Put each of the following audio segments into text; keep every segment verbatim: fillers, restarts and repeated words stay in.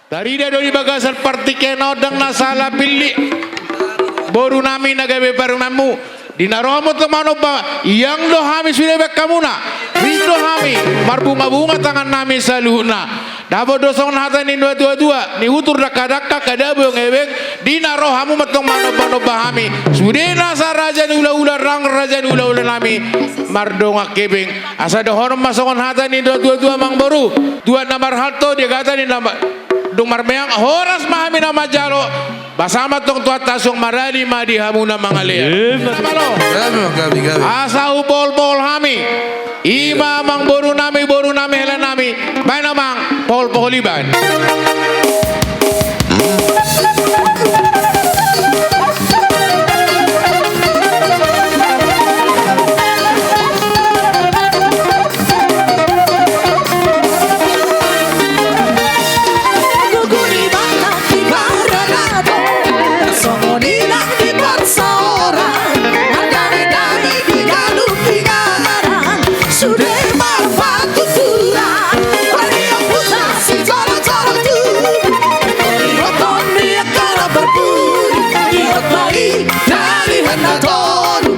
Tarida do di bagasan partingkian on, ndang na sala pillit boru nami na gabe parumaenmu. Di na ro hamu tong manomba, iang do hami sude bahen hamuna. Ring do hami, marbunga-bunga tangan nami saluhutna. Dapot do songon hata ni natua-tua, niutur dangka-dangka, angka dabu ebeng-ebeng. Di na ro hamu ma tong manomba-nomba hami. Sude nasa raja ni hula-hula, nang raja ni hula-hula nami mardongan hepeng. Asa dohonon ma songon hata ni natua-tua, amangboru. Tuat na marhalto, di hata ni na ma-, dung marmeang, horas ma hami na manjalo. Basa ma tong Tuhanta, asa maradi ma di hamu na mangalean. Emma. Asa hupohol-pohol hami. I ma amangboru nami, boru nami, hela nami. Bahen amang, pohol-pohol i bahen. Songon i nang di parsaoran, mandame-dame di ganup inganan, sude marpatuturan, pariamputan sijolo-jolo tubu, ihothon ni angka na parpudi, ihothon i na di handa tolu.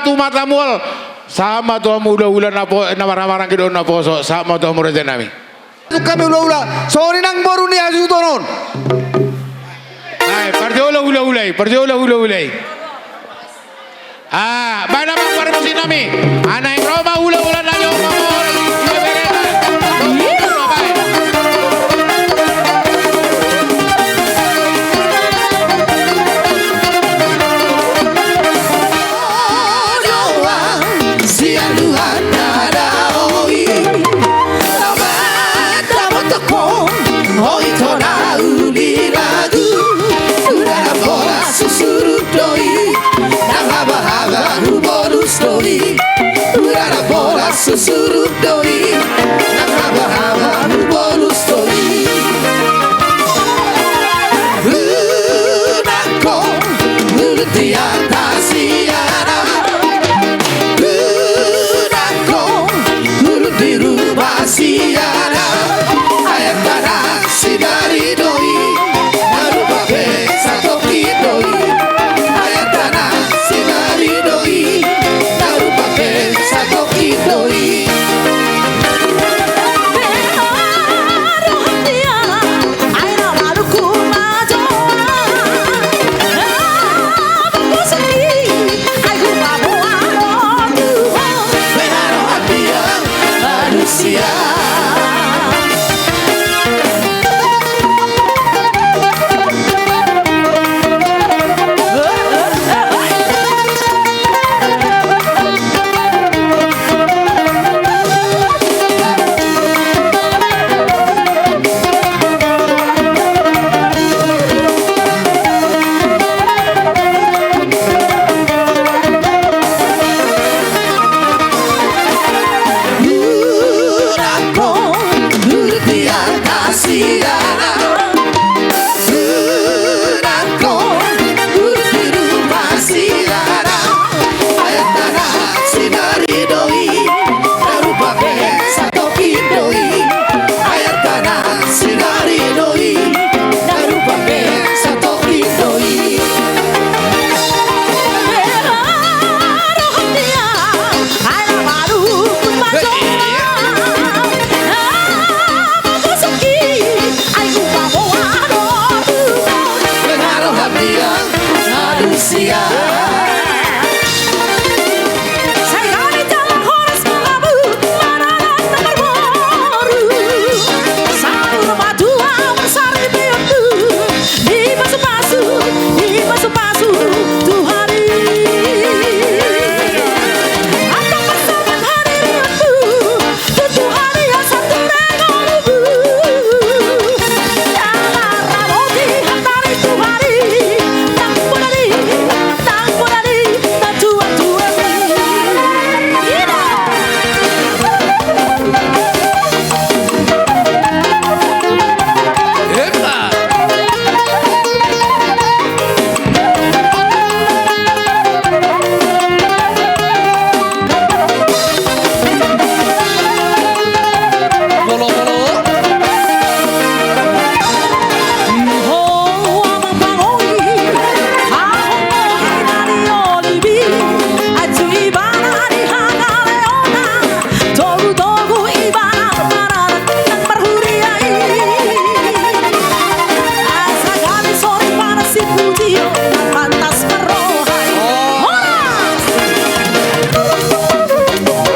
tu mata mual. Sahat ma tu hamu hulahula na po-, na marhamaranggi dohot naposo, sahat ma tu hamu raja nami. Tung hami hulahula, songon i nang boru ni hasuhuton on. Ai, parjolo hulahula i, parjolo hulahula i. Ah, baen ma parmusik nami. Ai naeng ro ma hulahula na niombang on. Sian luat na daoi, amanta motoko, oi tona uli lagu. Uda na bolas susuru doi, nang habahaba hubolus doi. Uda na bolas susuru doi, nang habahaba hubolus doi. Uda ko, uda di atas iana. Uda ko, uda di ruba siana. Ayat tanah Sinari doi, na rupa pe satoki doi. Ayat tanah Sinari doi, na rupa pe satoki doi.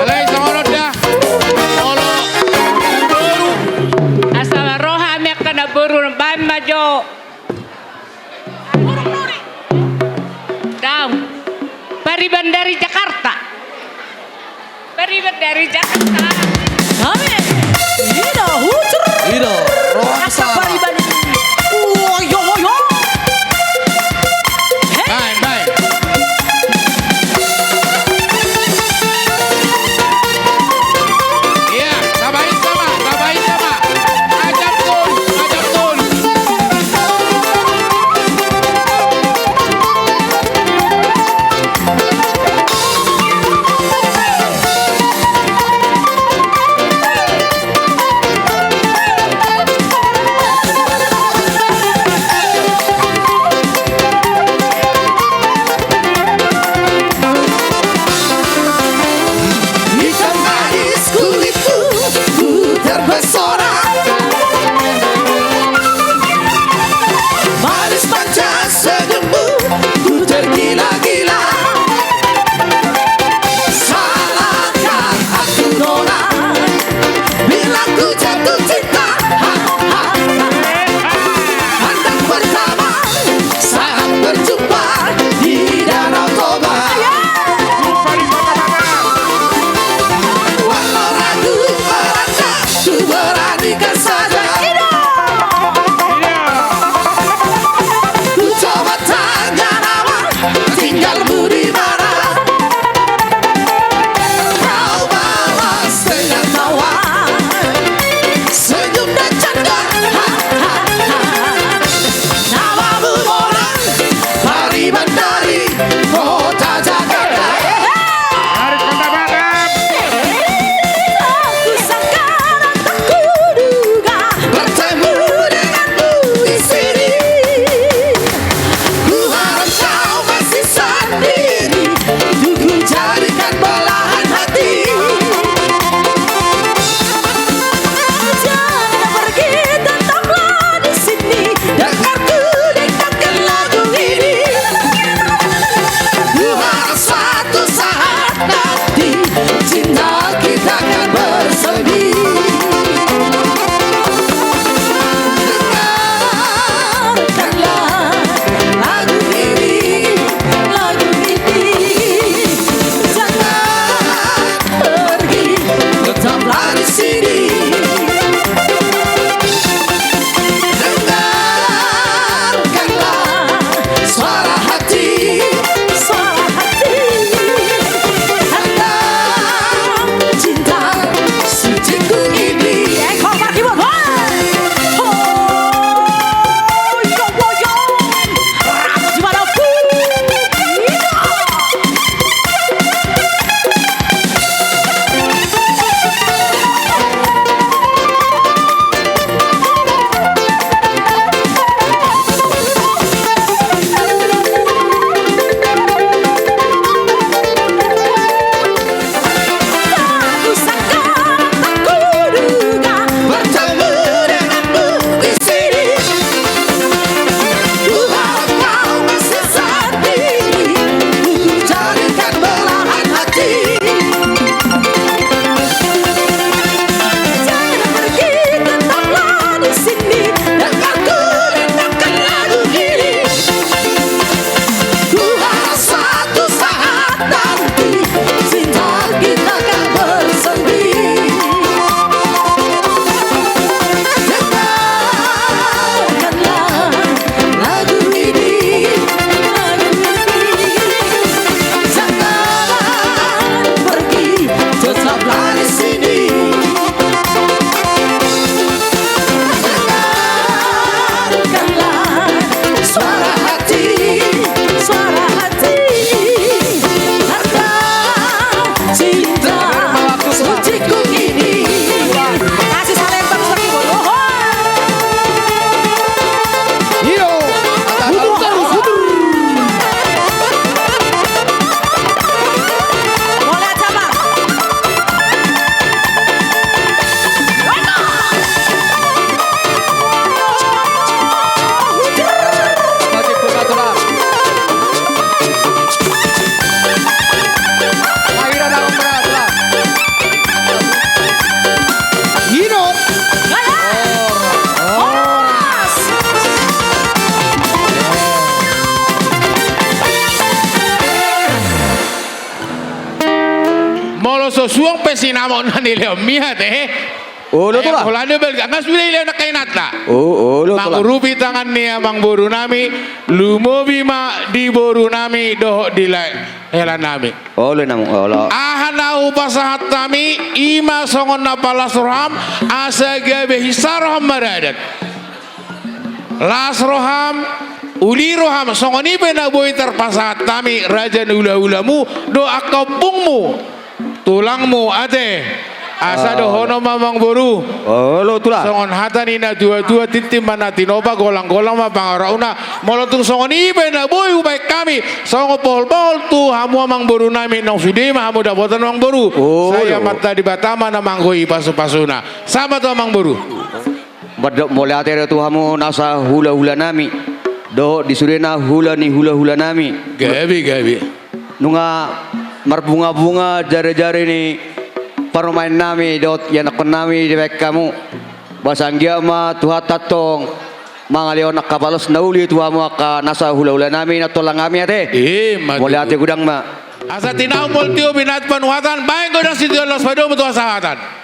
Alai songon on da. Olo. Boru. Asa roha ni angka na boru, baen ma jo. Daong. Pariban dari Jakarta. Pariban dari Jakarta. Amin. Ida hucur. Ida. Roha. Asa pariban. Woyo, woyo. Hei. Baik, baik. Iya, tambahi sama, tambahi sama. Ajak tol, ajak tol. so suang pe sinamot na nilehonmi ate. Olo, Tulang. Holan do balik, nga sude dilehon angka inanta. O, olo, Tulang. Mangurupi tangan ni amangboru nami, lumobi ma di boru nami dohot di lae-, hela nami. Olo, Inang, olo. Aha na hupasahat hami, i ma songon na palas roham, asa gabe hinsa roham maradat. Las roham, uli roham, songon i pe na boi tarpasahat hami, raja ni hulahulamu, dohot angka ompungmu, tulangmu, ate. Asa dohonon ma, amangboru. Olo, Tulang. Songon hata ni na tuatua, tintin ma na tinopa, golanggolang ma pangarahutna. Molo tung songon i pe na boi hubahen hami songon poholpohol tu hamu, amangboru nami, nang sude ma hamu dapotan, amangboru. Olo. Sai Amanta Debata ma na manggohi pasupasuna. Sahat ma tu amangboru. Mandok mauliate do tu hamu nasa hulahula nami dohot di sude na hula ni hulahula nami. Gabe, gabe. Nunga marbungabunga jarijari ni parumaen nami dohot ianakkon nami dibahen hamu. Boasa anggiat ma Tuhanta antong mangalehon angka balos na uli tu hamu angka nasa hulahula nami na tolang hami ate. Ima tutu. Mauliate godang ma. Asa tinahu molo tio binat panuhatan, bahen godang sitio, laos padomu tu hasahatan.